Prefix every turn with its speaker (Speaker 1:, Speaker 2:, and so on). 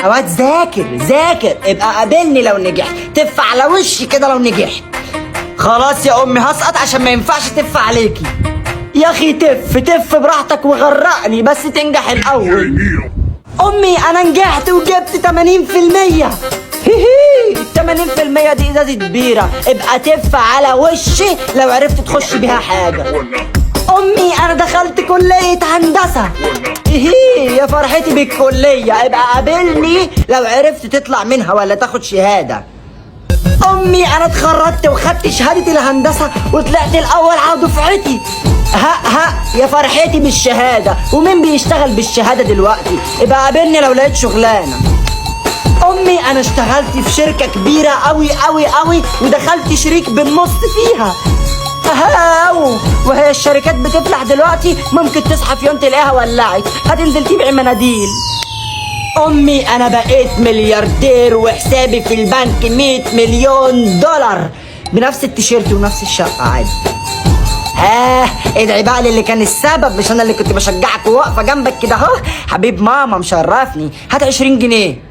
Speaker 1: اوقات ذاكر ذاكر، ابقى قابلني لو نجحت، تف على وشي كده لو نجحت. خلاص يا امي هسقط عشان ما ينفعش تف عليكي. يا اخي تف تف براحتك وغرقني بس تنجح الاول. امي انا نجحت وجبت 80%. هيهي 80% دي ازازة بيره، ابقى تف على وشي لو عرفت تخش بيها حاجة. امي انا دخلت كليه هندسة. هيهي يا فرحتي بالكلية، ابقى قابلني لو عرفت تطلع منها ولا تاخد شهادة. امي انا اتخرجت وخدت شهادة الهندسة وطلعت الاول على دفعتي. ها ها يا فرحتي بالشهادة، ومين بيشتغل بالشهادة دلوقتي؟ ابقى قابلني لو لقيت شغلانة. امي انا اشتغلت في شركة كبيرة قوي قوي قوي ودخلت شريك بالنص فيها. هاو وهي الشركات بتفلح دلوقتي؟ ممكن تصحى في يوم تلاقيها ولعت، هتنزل تبيع مناديل. امي انا بقيت ملياردير وحسابي في البنك 100 مليون دولار، بنفس التيشيرت ونفس الشقة عادي. ها ادعي بقى للي كان السبب، مش انا اللي كنت بشجعك وواقفه جنبك كده اهو. حبيب ماما مشرفني، هات 20 جنيه.